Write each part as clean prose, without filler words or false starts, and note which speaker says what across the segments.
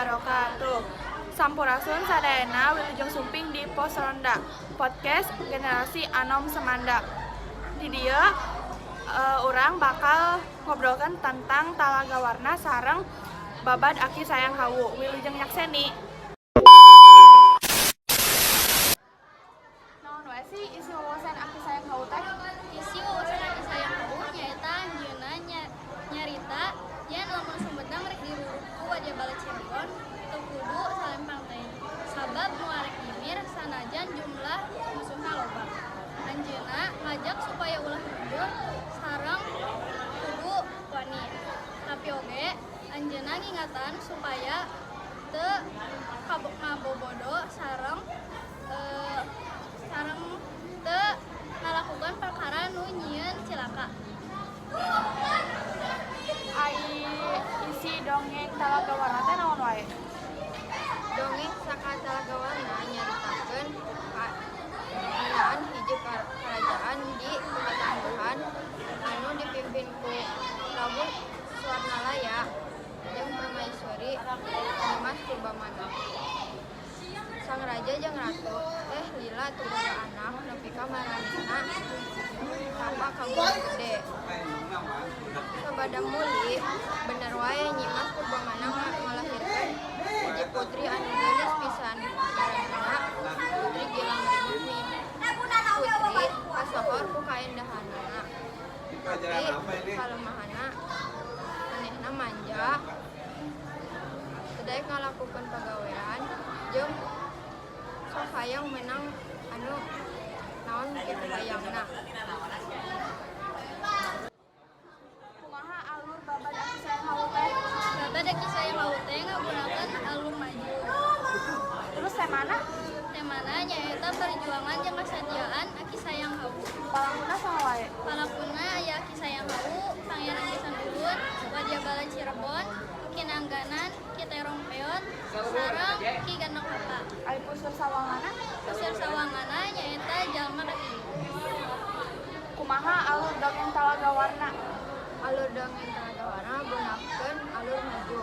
Speaker 1: wabarakatuh. Sampurasun sadayana, wilujeng sumping di Pos Ronda, podcast generasi Anom Semanda. Di dieu urang bakal ngobrolkan tentang Talaga Warna sareng Babad Aki Sayang Hawu. Wilujeng nyakseni. Naon wae sih isi wawasan Aki Sayang Hawu teh?
Speaker 2: Isi wawasan Aki Sayang Hawu nyaeta anjeunna nyarita yen lamun Sumedang rek diruruk ku Wadyabala Cirebon teu kudu salempang teuing, sabab moal rek nyimir sanajan jumlah musuhna loba. Anjeunna ngajak supaya ulah mundur sareng kudu wani. Tapi oge anjeunna ngingatan supaya teu ngabobodo sareng teu ngalakukan perkara nu nyieun cilaka.
Speaker 1: Ai isi dongeng Talaga Warna teh naon wae?
Speaker 3: Dongeng Saka Talaga Warna nyaritakeun ngeunaan hiji karajaan di Kutha Tangguhan anu dipimpin ku Prabu Swarnalaya jeung Permaisuri Nyimas Purbamanah. Sang raja jeung ratu teh lila teu boga anak nepi ka maranehna tapa ka Gunung Gede. Sabada muli, bener wae Nyimas Purbamanah ngalahirkeun hiji putri anu geulis pisan, ngaranna Putri Gilang Rimukmi. Putri kasohor ku kaendahanana. Tapi kalemahanna, manehna manja, teu daek ngalakukeun pagawean, jeung sok hayang meunang anu naon kitu hayangna.
Speaker 1: Kumaha alur Babad Aki Sayang Hawu teh?
Speaker 2: Babad Aki Sayang Hawu teh ngagunakeun alur maju.
Speaker 1: Terus temana?
Speaker 2: Temana nyaeta perjuangan jeung kasatiaan Aki Sayang Hawu.
Speaker 1: Palakuna saha wae?
Speaker 2: Palakuna aya Aki Sayang Hawu, Pangeran Gesan Ulun, Wadyabala Cirebon, Ki Nangganan, Ki Terong Peot, sareng Ki Gandong Hapa.
Speaker 1: Ai puseur sawangana?
Speaker 2: Puseur sawangana nyaeta jalma katilu.
Speaker 1: Kumaha alur dongeng Talaga Warna?
Speaker 3: Alur dongeng Talaga Warna ngagunakeun alur maju.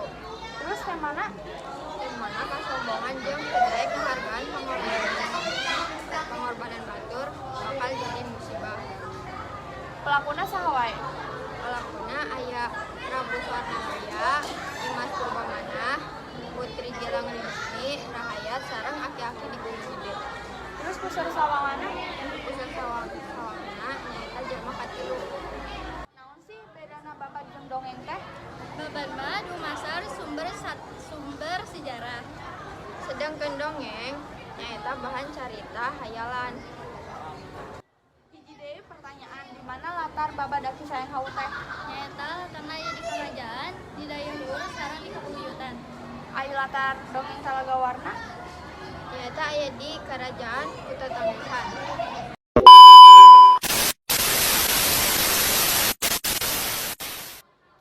Speaker 1: Terus temana?
Speaker 3: Temana kasombongan jeung teu daek ngahargaan pangorbanan batur bakal jadi musibah.
Speaker 1: Pelakuna saha wae?
Speaker 3: Palakuna aya Prabu Swarnalaya, Nyimas Purbamanah, Putri Gilang Rimukmi, Rahayat sareng aki-aki di Gunung Gede.
Speaker 1: Terus puseur sawangana?
Speaker 3: Puseur sawangana nyaeta jalma katilu.
Speaker 1: Naon sih bedana babad jeung dongeng teh?
Speaker 2: Babad mah dumasar sumber sejarah.
Speaker 3: Sedangkeun dongeng nyaeta bahan carita hayalan.
Speaker 1: Hiji deui pertanyaan, di mana latar Babad Aki Sayang Hawu teh?
Speaker 2: Nyaeta latarna aya di kerajaan, di Dayeuh sareng di kabuyutan.
Speaker 1: Ai latar dongeng Talaga Warna?
Speaker 3: Nyaeta aya di Karajaan Kutha Tangguhan.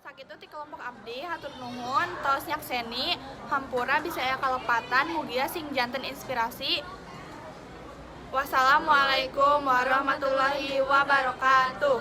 Speaker 1: Sakitu ti kelompok abdi, hatur nuhun tos nyakseni. Hampura bisa aya kalepatan, mugia sing janten inspirasi. Wassalamualaikum warahmatullahi wabarakatuh.